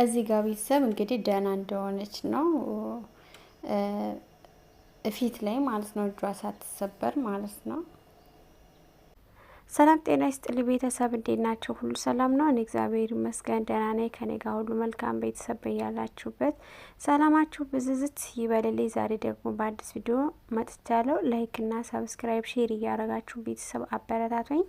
እዚህ ጋር ቤተሰብ እንግዲህ ደህና እንደሆነች ነው ፊት ላይ ማለት ነው፣ እጇ ሳትሰበር ማለት ነው። ሰላም ጤና ይስጥልኝ ቤተሰብ፣ እንዴት ናቸው? ሁሉ ሰላም ነው? እኔ እግዚአብሔር ይመስገን ደህና ነኝ። ከኔ ጋር ሁሉ መልካም። ቤተሰብ በያላችሁበት ሰላማችሁ ብዝዝት ይበልልኝ። ዛሬ ደግሞ በአዲስ ቪዲዮ መጥቻለሁ። Like እና subscribe፣ share እያደረጋችሁ ቤተሰብ አበረታቱኝ።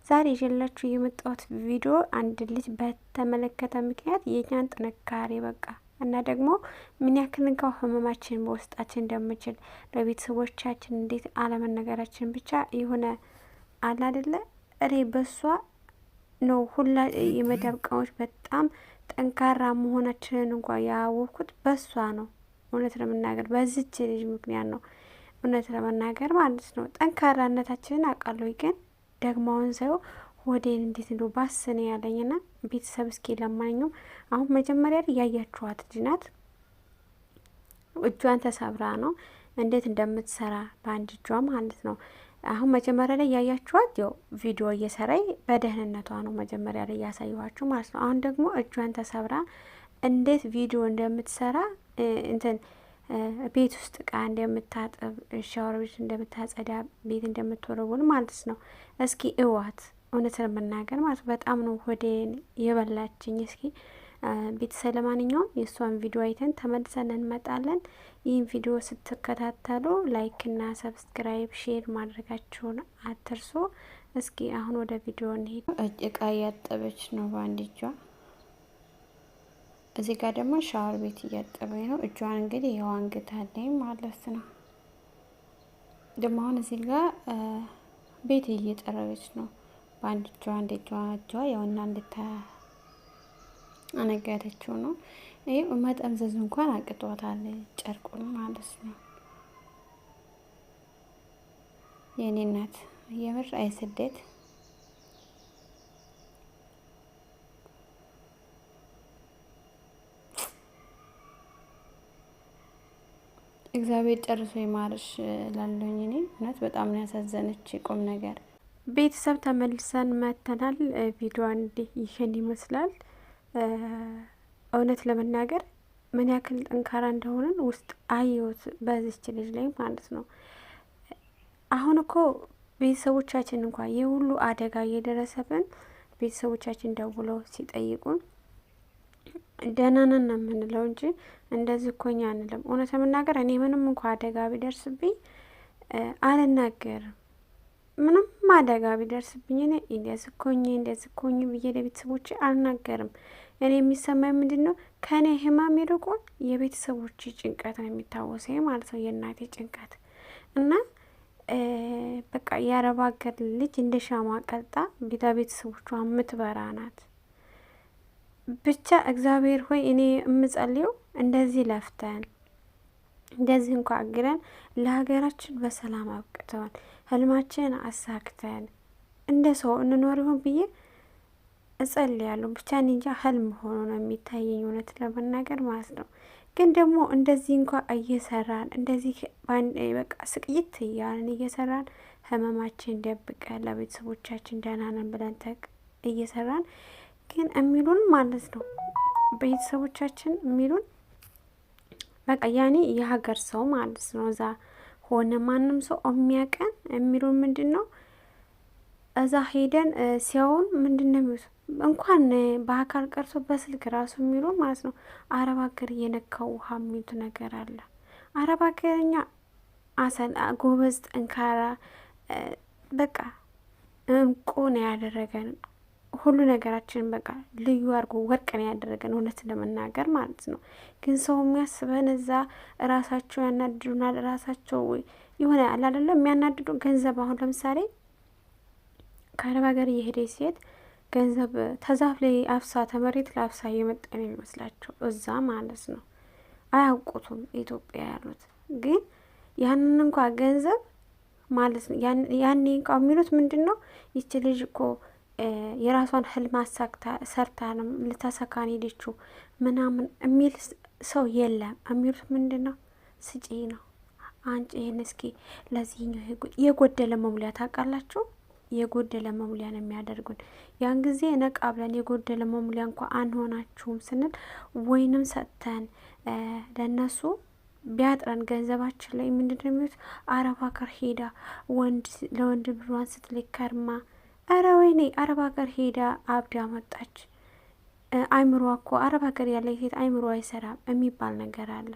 ዛሬ ይዤላችሁ የመጣሁት ቪዲዮ አንድ ልጅ በተመለከተ ምክንያት የእኛን ጥንካሬ በቃ እና ደግሞ ምን ያክል እንኳ ህመማችን በውስጣችን እንደምችል ለቤተሰቦቻችን እንዴት አለመነገራችን ብቻ የሆነ አለ አይደለ፣ እኔ በሷ ነው ሁላ የመዳብ እቃዎች በጣም ጠንካራ መሆናችንን እንኳ ያወቅኩት በሷ ነው። እውነት ለመናገር በዚች ልጅ ምክንያት ነው። እውነት ለመናገር ማለት ነው ጠንካራነታችንን አውቃለሁ፣ ግን ደግሞ አሁን ሳየው ሆዴን እንዴት እንደው ባስን ያለኝና ቤተሰብ እስኪ ለማንኛውም አሁን መጀመሪያ ላይ ያያችኋት ልጅ ናት። እጇን ተሰብራ ነው እንዴት እንደምትሰራ በአንድ እጇ ማለት ነው። አሁን መጀመሪያ ላይ ያያችኋት ያው ቪዲዮ እየሰራይ በደህንነቷ ነው መጀመሪያ ላይ ያሳየኋችሁ ማለት ነው። አሁን ደግሞ እጇን ተሰብራ እንዴት ቪዲዮ እንደምትሰራ፣ እንትን ቤት ውስጥ እቃ እንደምታጥብ፣ ሻወር ቤት እንደምታጸዳ፣ ቤት እንደምትወለውል ማለት ነው። እስኪ እዋት፣ እውነት ለመናገር ማለት በጣም ነው ሆዴን የበላችኝ። እስኪ ቤተሰብ ለማንኛውም የእሷን ቪዲዮ አይተን ተመልሰን እንመጣለን። ይህን ቪዲዮ ስትከታተሉ like እና subscribe፣ share ማድረጋችሁን አትርሱ። እስኪ አሁን ወደ ቪዲዮ እንሂድ። እቃ እያጠበች ነው በአንድ እጇ። እዚህ ጋር ደግሞ ሻወር ቤት እያጠበች ነው። እጇን እንግዲህ ይኸው አንግታለኝ ማለት ነው። ደግሞ አሁን እዚህ ጋር ቤት እየጠረገች ነው በአንድ እጇ። አንድ እጇ ያውና እንድታ አነጋተችው ነው። ይህ መጠምዘዝ እንኳን አቅጧታል ጨርቁን ማለት ነው። የኔ እናት የምር አይስደት። እግዚአብሔር ጨርሶ ይማርሽ ላለኝ እኔ እውነት በጣም ነው ያሳዘነች ቁም ነገር። ቤተሰብ ተመልሰን መተናል። ቪዲዮ እንዲህ ይህን ይመስላል። እውነት ለመናገር ምን ያክል ጠንካራ እንደሆነን ውስጥ አየሁት በዚች ልጅ ላይ ማለት ነው። አሁን እኮ ቤተሰቦቻችን እንኳ የሁሉ አደጋ እየደረሰብን ቤተሰቦቻችን ደውለው ሲጠይቁን ደህና ነን ነው የምንለው እንጂ እንደዚህ እኮ እኛ አንልም። እውነት ለመናገር እኔ ምንም እንኳ አደጋ ቢደርስብኝ አልናገርም። ምንም አደጋ ቢደርስብኝ እኔ እንደዚህ እኮ ሆኜ እንደዚህ እኮ ሆኜ ብዬ ለቤተሰቦቼ አልናገርም። እኔ የሚሰማኝ ምንድን ነው፣ ከእኔ ህመም ይልቁን የቤተሰቦቼ ጭንቀት ነው የሚታወሰኝ ማለት ነው፣ የእናቴ ጭንቀት። እና በቃ የአረብ ሀገር ልጅ እንደ ሻማ ቀልጣ ቤታ ቤተሰቦቿ የምትበራ ናት። ብቻ እግዚአብሔር ሆይ እኔ የምጸልየው እንደዚህ ለፍተን እንደዚህ እንኳ አግረን ለሀገራችን በሰላም አብቅተዋል፣ ህልማችንን አሳክተን እንደ ሰው እንኖር ይሆን ብዬ እጸልያለሁ። ብቻ እኔ እንጃ ህልም ሆኖ ነው የሚታየኝ እውነት ለመናገር ማለት ነው። ግን ደግሞ እንደዚህ እንኳ እየሰራን እንደዚህ በቃ ስቅይት እያልን እየሰራን ህመማችን ደብቀን ለቤተሰቦቻችን ደህና ነን ብለን እየሰራን ግን የሚሉን ማለት ነው ቤተሰቦቻችን የሚሉን በቃ ያኔ የሀገር ሰው ማለት ነው እዛ ሆነ ማንም ሰው የሚያቀን የሚሉን ምንድን ነው፣ እዛ ሄደን ሲያውን ምንድን ነው የሚሉት፣ እንኳን በአካል ቀርቶ በስልክ ራሱ የሚሉን ማለት ነው አረብ ሀገር የነካው ውሃ የሚሉት ነገር አለ። አረብ ሀገርኛ አሰን ጎበዝ፣ ጠንካራ፣ በቃ እንቁ ነው ያደረገን። ሁሉ ነገራችንን በቃ ልዩ አድርጎ ወርቅ ነው ያደረገን እውነት ለመናገር ማለት ነው። ግን ሰው የሚያስበን እዛ ራሳቸው ያናድዱናል። ራሳቸው የሆነ አለ አይደለ የሚያናድዱ ገንዘብ። አሁን ለምሳሌ ከአረብ ሀገር እየሄደች ሴት ገንዘብ ተዛፍ ላይ አፍሳ ተመሬት ላይ አፍሳ እየመጣ ነው የሚመስላቸው እዛ ማለት ነው። አያውቁትም ኢትዮጵያ ያሉት ግን ያንን እንኳ ገንዘብ ማለት ነው። ያኔ እንኳ የሚሉት ምንድን ነው፣ ይቺ ልጅ እኮ የራሷን ህልም አሳክታ ሰርታ ነው ልታሳካን ሄደችው ምናምን የሚል ሰው የለም። የሚሉት ምንድን ነው፣ ስጪ ነው፣ አንቺ ይህን እስኪ ለዚህኛው የጎደለ መሙሊያ ታውቃላችሁ። የጎደለ መሙሊያ ነው የሚያደርጉን። ያን ጊዜ ነቃ ብለን የጎደለ መሙሊያ እንኳ አንሆናችሁም ስንል ወይንም ሰጥተን ለእነሱ ቢያጥረን ገንዘባችን ላይ ምንድን ነው የሚሉት? አረብ ሀገር ሄዳ ወንድ ለወንድ ብሯን ስትልክ ከርማ፣ ኧረ ወይኔ አረብ ሀገር ሄዳ አብዳ መጣች፣ አይምሯ እኮ አረብ ሀገር ያለ ሴት አይምሮ አይሰራም የሚባል ነገር አለ።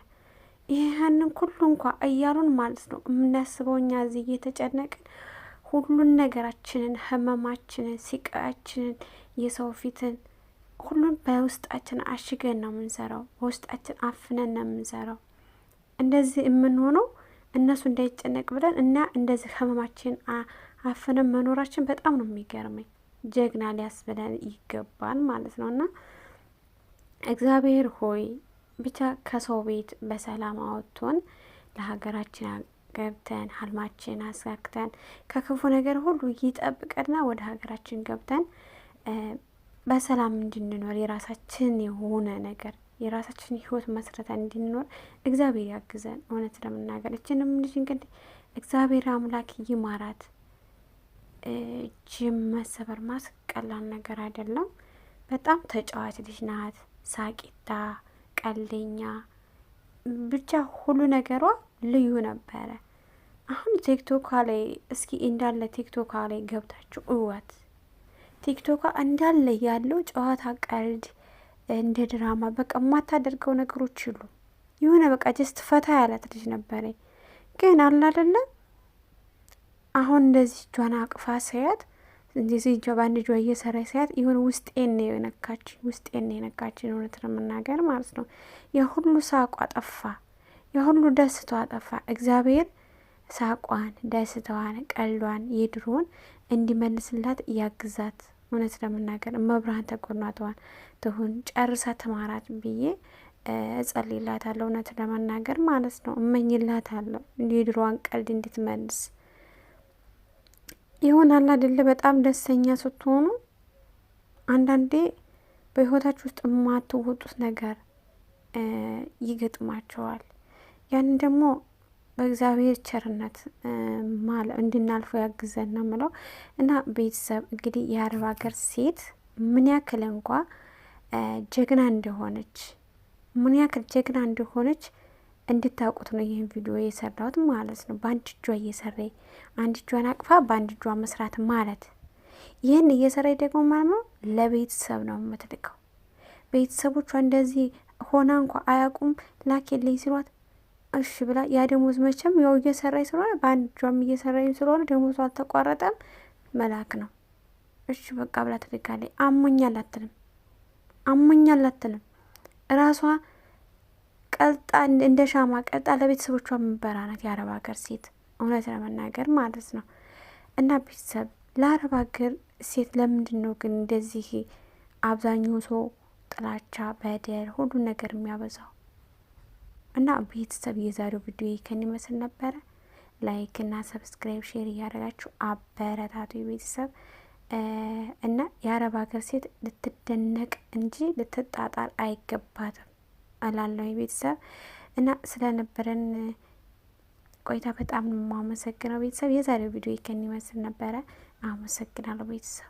ይህንን ሁሉ እንኳ እያሉን ማለት ነው የምናስበው እኛ እዚህ እየተጨነቅን ሁሉን ነገራችንን፣ ህመማችንን፣ ሲቃያችንን፣ የሰው ፊትን ሁሉን በውስጣችን አሽገን ነው የምንሰራው። በውስጣችን አፍነን ነው የምንሰራው። እንደዚህ የምንሆነው እነሱ እንዳይጨነቅ ብለን እና እንደዚህ ህመማችን አፍነን መኖራችን በጣም ነው የሚገርመኝ። ጀግና ሊያስብለን ይገባል ማለት ነው። እና እግዚአብሔር ሆይ ብቻ ከሰው ቤት በሰላም አወጥቶን ለሀገራችን ገብተን ህልማችን አሳክተን ከክፉ ነገር ሁሉ ይጠብቀና ወደ ሀገራችን ገብተን በሰላም እንድንኖር፣ የራሳችን የሆነ ነገር፣ የራሳችን ህይወት መስረተን እንድንኖር እግዚአብሔር ያግዘን። እውነት ለመናገር እችንም ልጅ እንግዲህ እግዚአብሔር አምላክ ይማራት። እጅ መሰበር ማስ ቀላል ነገር አይደለም። በጣም ተጫዋች ልጅ ናት። ሳቂታ፣ ቀልደኛ፣ ብቻ ሁሉ ነገሯ ልዩ ነበረ። አሁን ቲክቶካ ላይ እስኪ እንዳለ ቲክቶካ ላይ ገብታችሁ እዋት። ቲክቶካ እንዳለ ያለው ጨዋታ፣ ቀልድ፣ እንደ ድራማ በቃ የማታደርገው ነገሮች ይሉ የሆነ በቃ just ፈታ ያላት ልጅ ነበረ። ግን አለ አይደለ አሁን እንደዚህ እጇን አቅፋ ሳያት፣ እንደዚህ እጇ በአንድ እጇ እየሰራ ሳያት የሆነ ውስጤን ነው የነካች፣ ውስጤን ነው የነካችን። እውነት ለመናገር ማለት ነው የሁሉ ሳቋ ጠፋ፣ የሁሉ ደስታዋ ጠፋ። እግዚአብሔር ሳቋን፣ ደስታዋን፣ ቀልዷን የድሮን እንዲመልስላት ያግዛት። እውነት ለመናገር እመብርሃን ተጎኗተዋን ትሁን፣ ጨርሳ ትማራት ብዬ እጸልይላታለሁ። እውነት ለመናገር ማለት ነው እመኝላታለሁ የድሮዋን ቀልድ እንድትመልስ ይሆናል አይደለ? በጣም ደስተኛ ስትሆኑ አንዳንዴ በህይወታችሁ ውስጥ የማትወጡት ነገር ይገጥማቸዋል። ያንን ደግሞ በእግዚአብሔር ቸርነት እንድናልፈው ያግዘን ነው የምለው። እና ቤተሰብ እንግዲህ የአረብ ሀገር ሴት ምን ያክል እንኳ ጀግና እንደሆነች፣ ምን ያክል ጀግና እንደሆነች እንድታውቁት ነው ይህን ቪዲዮ የሰራሁት ማለት ነው። በአንድ እጇ እየሰራ፣ አንድ እጇን አቅፋ በአንድ እጇ መስራት ማለት፣ ይህን እየሰራች ደግሞ ማለት ነው ለቤተሰብ ነው የምትልከው። ቤተሰቦቿ እንደዚህ ሆና እንኳ አያውቁም። ላኬልኝ ሲሏት እሺ ብላ፣ ያ ደሞዝ መቼም ያው እየሰራች ስለሆነ፣ በአንድ እጇም እየሰራች ስለሆነ ደሞዙ አልተቋረጠም፣ መላክ ነው። እሺ በቃ ብላ ትልካለች። አሞኛል አትልም፣ አሞኛል አትልም። ራሷ ቀልጣ እንደ ሻማ ቀልጣ ለቤተሰቦቿ የምንበራ ናት የአረብ ሀገር ሴት እውነት ለመናገር ማለት ነው። እና ቤተሰብ ለአረብ ሀገር ሴት ለምንድን ነው ግን እንደዚህ አብዛኛው ሰው ጥላቻ፣ በደል፣ ሁሉ ነገር የሚያበዛው? እና ቤተሰብ የዛሬው ቪዲዮ ይህን ይመስል ነበረ። Like እና subscribe፣ share እያደረጋችሁ አበረታቱ ቤተሰብ። እና የአረብ ሀገር ሴት ልትደነቅ እንጂ ልትጣጣል አይገባትም እላለሁ ቤተሰብ። እና ስለነበረን ቆይታ በጣም ነው የማመሰግነው ቤተሰብ። የዛሬው ቪዲዮ ይህን ይመስል ነበረ። አመሰግናለሁ ቤተሰብ።